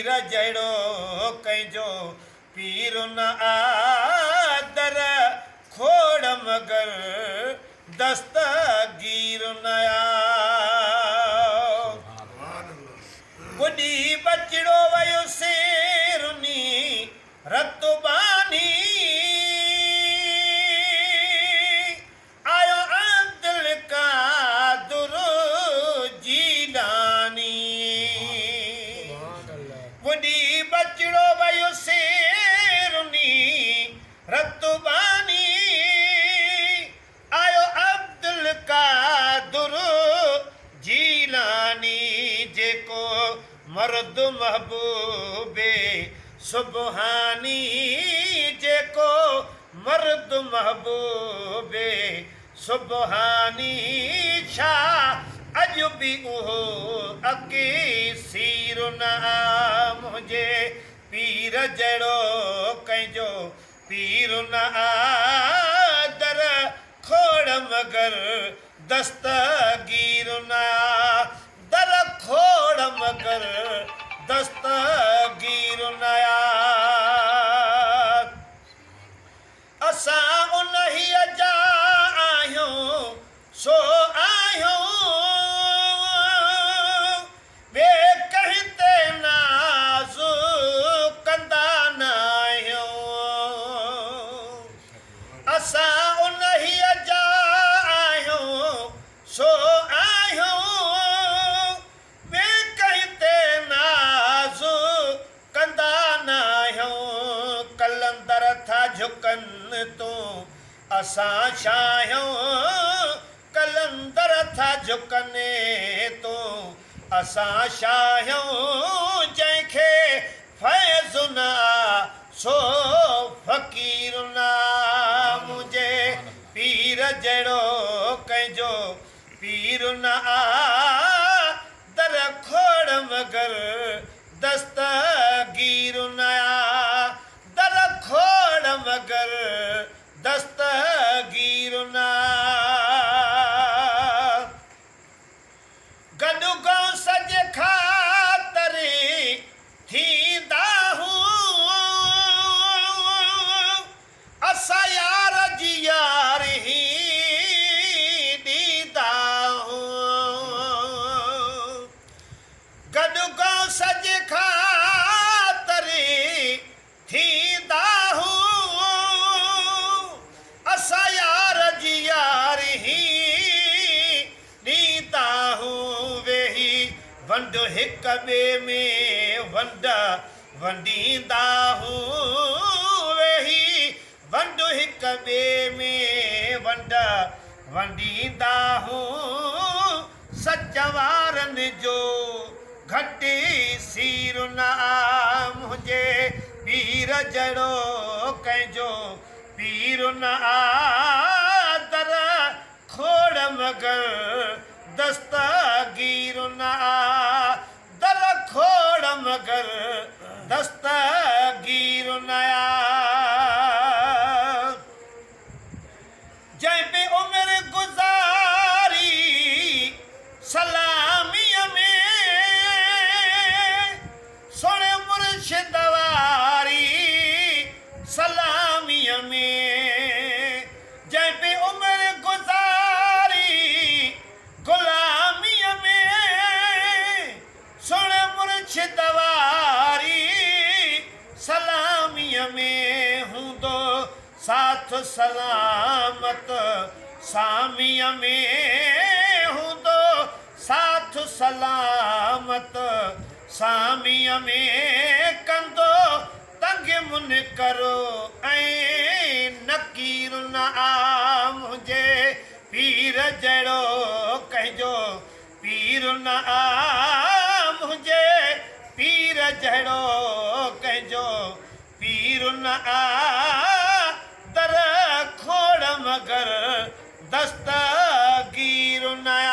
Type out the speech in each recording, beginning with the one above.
پير جهڙو ڪنهن جو پير نه آ، در کوڙ مگر دستگير نه آ. ٻڏي ٻچڙو ويو سيرني رت ٻانهي، آيو عبدالقادر جيلاني. ٻڏي ٻچڙو ويو سيرني رت ٻانهي، آيو عبدالقادر جيلاني. جيڪو مرد محبوب سبحاني، جيڪو مرد محبوب سبحاني، ڇا اڄ به اهو اڪسير نه آ؟ منهنجي پير جهڙو ڪنهن جو پير نه آ، در کوڙ مگر دستگير نه آ، در کوڙ مگر دستگير نه آ. اسان انهيء جا آهيون سو آهيون، ٻئي ڪنهن تي ناز ڪندا ناهيون. اسان انهيء جا آهيون سو آهيون، ٻئي ڪنهن تي ناز ڪندا ناهيون. قلندر ٿا جهڪن تون اسان شاهيون، قلندر ٿا جهڪن تون اسان شاهيون، جنهن کي فيض نه آ سو فقير نه آ. منهنجي پير جهڙو ڪنهن جو پير نه آ، در کوڙ مگر دستگير نه آ، در کوڙ مگر دستگير نه آ. گڏ غوث جي خاطر ٿيندا هون، اسان يار جي يارهين ڏيندا هون. گڏ غوث جي خاطر ٿيندا هون، اسان يار جي يارهين ڏيندا هون. ويهي ونڊ هڪ ٻئي ۾ ونڊ ونڊيندا هون، ويهي ونڊ هڪ ٻئي ۾ ونڊ ونڊيندا هون. سچ وارن جو گهٽ سير نه آ، منهنجي پير جهڙو ڪنهن جو پير نه آ، در کوڙ مگر دستگير نه آ، در کوڙ مگر دستگير نه آ. جنهن به عمر گذاري سلاميء ۾، سهڻي مرشد واري سلاميء ۾، جنهن به عمر گذاري غلاميء ۾، سهڻي مرشد واري سلاميء ۾، هوندو ساٿ سلامت ساميء ۾ هوندو، ساٿ سلامت ساميء ۾، ڪندو تنگ منڪر ۽ نڪير نه آ. منهنجي پير جهڙو ڪنهن جو پير نه آ، منهنجي پير جهڙو ڪنهن جو پير نه آ، در کوڙ مگر دستگير نه آ.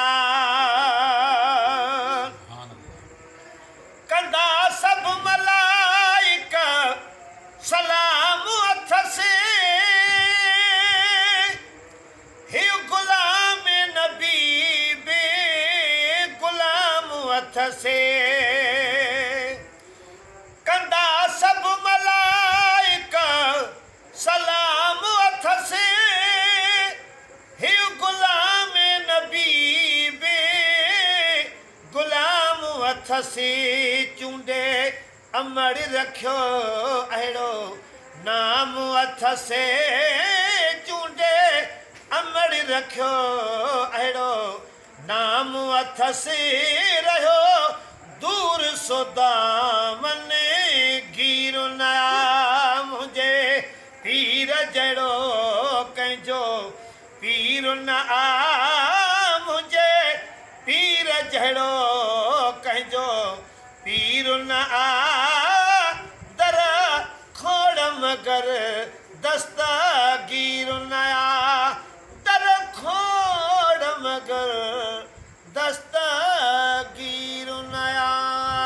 ڪندا سڀ ملائڪ سلام اٿس، هي غلام نبي به غلام اٿس. چونڊي امڙ رکيو اهڙو نام اٿس چونڊي امڙ رکيو اهڙو نام اٿس رهيو دور سو دامن گير نه آ منهنجي پير جهڙو ڪنهن جو پير نه آ منهنجي پير جهڙو ڪنهن جو پير نه آ در کوڙ مگر دستگير نه آ.